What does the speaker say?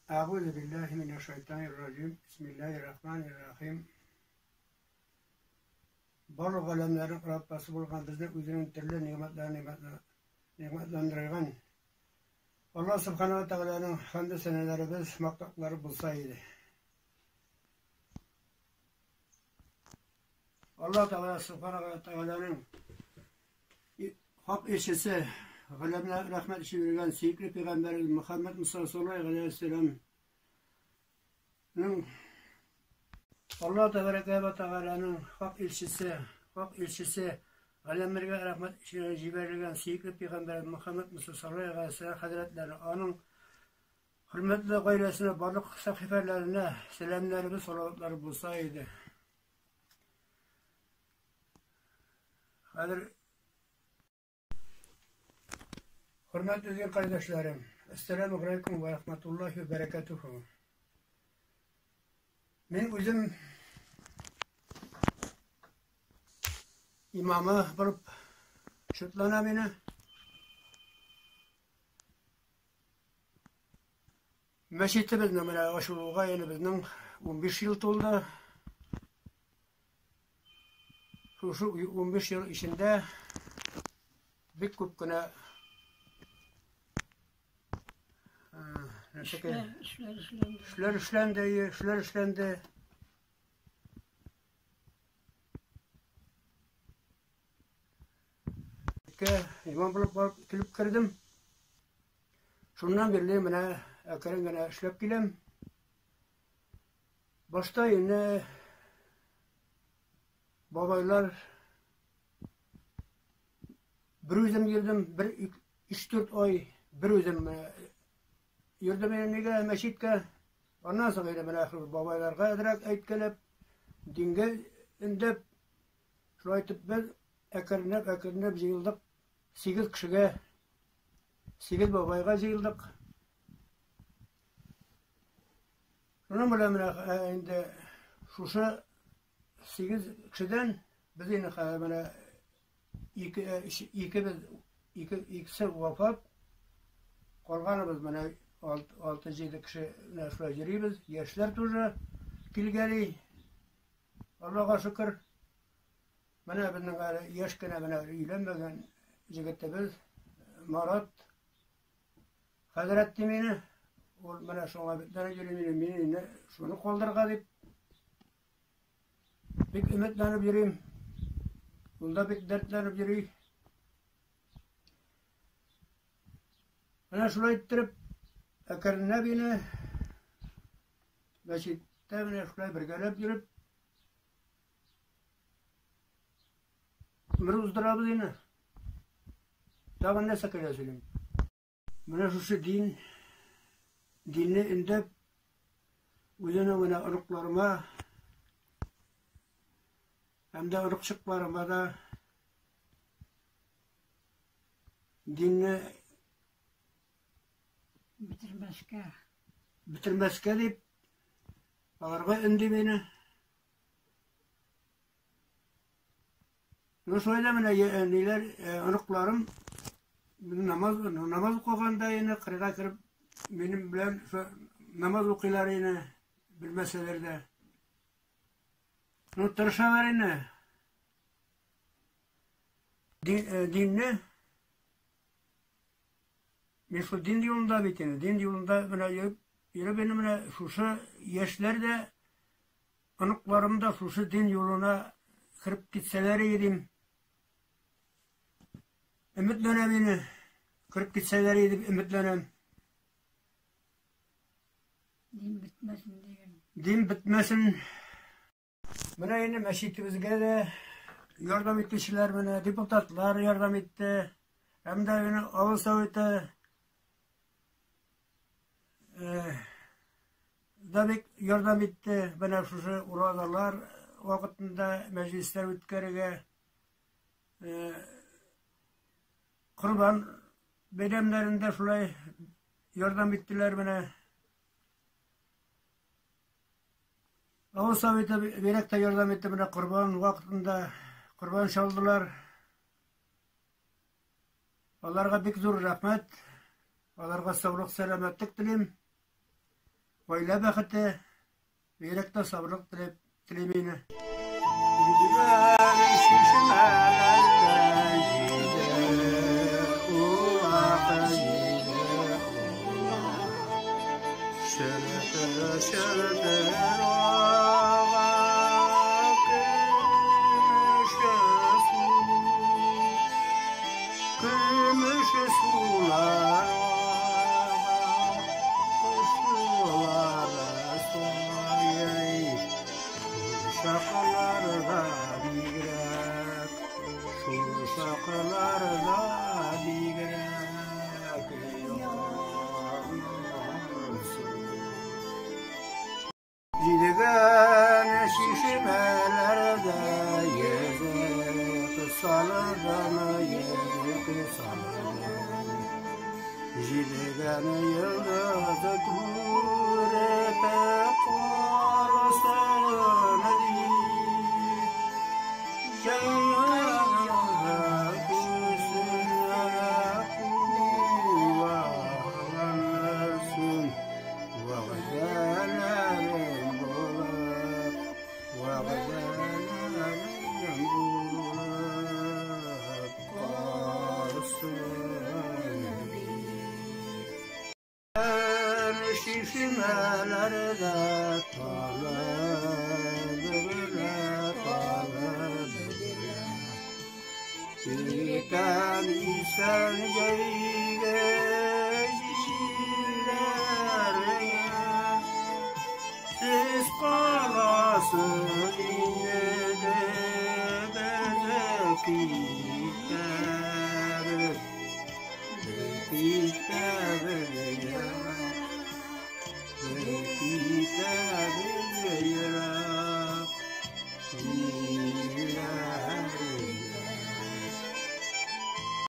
Әгъузу биллаһи минәш шайтанир раҗим. Бисмиллаһир рахманир рахим. Барлык галәмнәрнең Раббасы булган безне үзенең төрле нигъмәтләре нигъмәтләндергән Аллаһ Субхана ва Тәгаләнең хәмде сәнәләребез, мактаулары булса иде. Аллаһ Тәгалә Субхана ва Тәгаләнең хак илчесе, галәмгә рәхмәт җибәргән сөекле пәйгамбәребез Мөхәммәд Мустафа саллаллаһу алейһи ва сәлләмнең Аллаһ Тәбәрәкә ва Тәгаләнең хак илчесе, хак илчесе, галәмнәргә рәхмәт җибәрелгән сөекле пәйгамбәребез Мөхәммәд Мустафа саллаллаһу алейһи ва сәлләм хәзрәтләре, аның хөрмәтле гаиләсенә, барлык сәхифәләренә сәламнәребез, салаватлары булса иде. Хәзер хөрмәтле дин кардәшләрем, әссәламу алейкум ва рахматуллахи ва баракатуху. Мин үзем имамы булып шутлана мине. Мәчетебезнең менә ачылуга инде безнең 15 ел тулды. Шушы 15 ел эчендә бик күп кенә эшләр эшләнде. Эшләр эшләнде, эшләр эшләнде. Имам булып барып килеп кердем. Шуннан бирле менә әкрен генә эшләп киләм. Башта инде бабайлар бер үзем йөрдем, бер өч-дүрт ай бер үзем йөрдем инде нигә мәчеткә. Аннан соң инде менә шул бабайларга әзрәк әйткәләп, дингә өндәп, шулай итеп без әкренләп-әкренләп җыелдык. Сигез кешегә, сигез бабайга җыелдык. Шуның белән менә э, инде шушы сигез кешедән без инде хәзер менә ике, э, икебез, ике, икесе вафат, калганыбыз менә алты-җиде кеше менә шулай йөрибез. Яшьләр тоже килгәли. Аллага шөкер. Менә безнең әле яшь кенә менә өйләнмәгән җегетебез Марат хәзрәт ди мине. Ул менә шуңа бетләре йөри мине, мин инде шуны калдырырга дип бик өметләнеп йөрим. Ул да бик дәртләнеп йөри. Менә шулай иттереп, әкренләп инде мәчеттә менә шулай бергәләп йөреп, Гомер уздырабыз инде. Тагын нәрсә кирәк сөйлим. Менә шушы дин, динне өндәп, үзенең менә оныкларыма һәм дә оныкчыкларыма да динне бетермәскә бетермәскә дип аларга өнди мине. Ну, шулай да менә э, ниләр, э, оныкларым намаз, намаз укыганда инде кырга кереп минем белән намаз укыйлар инде, белмәсәләр дә. Ну, тырышалар инде. Дин, э, динне мин шул дин юлында бит инде, дин юлында менә йөреп, йөреп инде менә шушы яшьләр дә Оныкларым да шушы дин юлына кереп китсәләр иде дим. Өметләнәм инде. Кереп китсәләр иде дип өметләнәм. Дин бетмәсен диген. Дин бетмәсен. Менә инде мәчетебезгә дә ярдәм итүчеләр менә депутатлар ярдәм итте. Һәм дә менә авыл советы э, да бик ярдәм итте. Менә шушы уразалар вакытында мәҗлесләр үткәрергә, э, Корбан бәйрәмнәрендә шулай ярдәм иттеләр менә. Авыл советы бигрәк тә ярдәм итте менә корбан вакытында корбан чалдылар. Аларга бик зур рәхмәт. Аларга саулык, сәламәтлек телим. Гаилә бәхете, бигрәк тә сабырлык теләп телим инде. Көмеш сулар ага, кошлары сай, шул бигрәк, шул чакларда бигрәк ямансу. Җидегән чишмәләрдә йөзек салдым, йөзек салдым. Җидегән йолдыз күреп калсын дип, җанымны күзенә куанысын, вәгъдәләрем булып, вәгъдәләрем булып калсын дип. Чишмәләрдә талып бөгелә, талып бөгелә. Иртән исән җәйге җилләргә сез каласыз инде, без китәбез, без китәбез, без китәбез.